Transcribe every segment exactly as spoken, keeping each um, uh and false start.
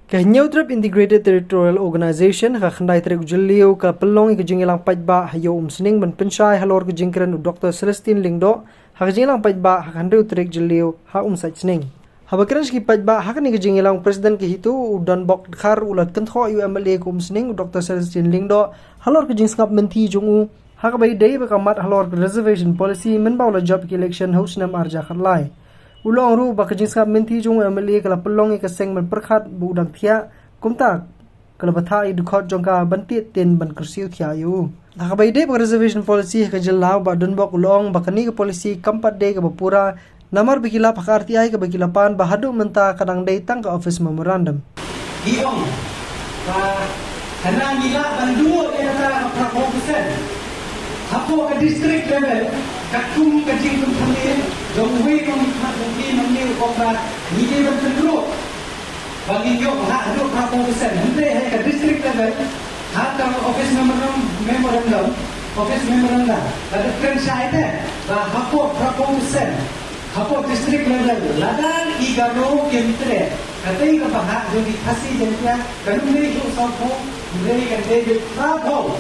Ka Hynñiewtrep Integrated Territorial Organization ha ka khyndai tarik u Jylliew ka la pynlong ïa ka jingïalang paidbah ha Ïew Umsning ban pynshai halor ka jingkren u Doktor Celestine Lyngdoh ha ka jingïalang paidbah ha ka hynriew tarik Jylliew ha Umsaitsning. Haba kren sha ki paidbah ha kane ka jingïalang, u President ka HITO u Donbok Dkhar u la kynthoh ïa u MLA ka Umsning u Doktor Celestine Lyngdoh halor ka jingsngap mynthi jong u ha kaba ïadei bad ka mat halor ka reservation policy mynba u la jop ïa ka election ha u snem ar hajar khatlai. U la ong ruh ba ka jingsngap mynthi jong u MLA ka la pynlong ïa ka seng ban pyrkhat ba u dang thiah, kumta ka la bthah ïa u dkhot jong ka ban tied tien ban kyrsiew thiah ïa u. Ha kaba ïadei bad ka reservation policy ha ka jylla, u Bah Donbok u la ong ba kane ka policy kam pat dei kaba pura, namar ba ki lap ha ka R T I kaba ki la pan ba haduh mynta ka dang dei tang ka office memorandum. Ki ong ba hana ngi lah ban duh ïa kata ka phraphew percent hapoh ka district level, katkum ka jingpynthanni jong uwei u nongmihkhmat jong phi, namar u ong ba ngi dei ban pynduh ba ngin ïoh bha haduh phraphew percent. Hynrei ha ka district level, ha ka office memorandum, memorandum, office memorandum, la dep kren shai te ba hapoh phraphew percent, hapoh district level, lada i Garo kim treh, katei ka bhah jong ki Khasi Jaiñtia kan ym dei shuh sawphew, hynrei kan dei beit phraphew.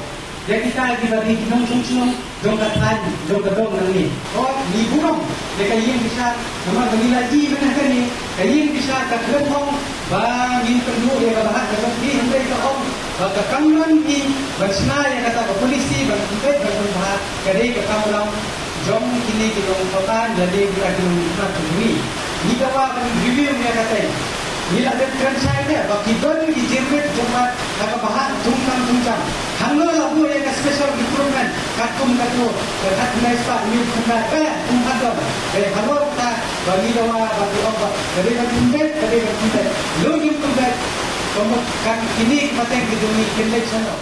Ïa kita kiba dei ki nongshong shnong jong ka thaiñ, jong ka dong nangne. Ko ngi burom ïa ka ïing bishar, namar ba ngi la ïohi mynta kane, ka ïing bishar ka kren ong ba ngin pynduh ïa ka bhah ka jong phi, hynrei ka ong ba ka kamram phi ban shna ïa kata ka policy ban pynbeit ban pynbha ka dei ka kamram jong kine ki nongpatan lane kita ki nongmihkhmat jong ngi. Ngi dawa ban review ïa kata. Ngi la dep kren shai te ba ki don ki jingmut jingmut ha ka bhah thungkam thungkam. Hangno la buh ïa ka special recruitment katkum katto, ka khatkhyndai spah hynñiew phew khyndai, eh, kum ka don. Eh, halor kata ba ngi dawa ba ki ong ba ka dei ban pynbeit, ka dei ban pynbeit. Lada ngim pynbeit, ka mut kan kine ki pateng ki jong ngi kin leit shano?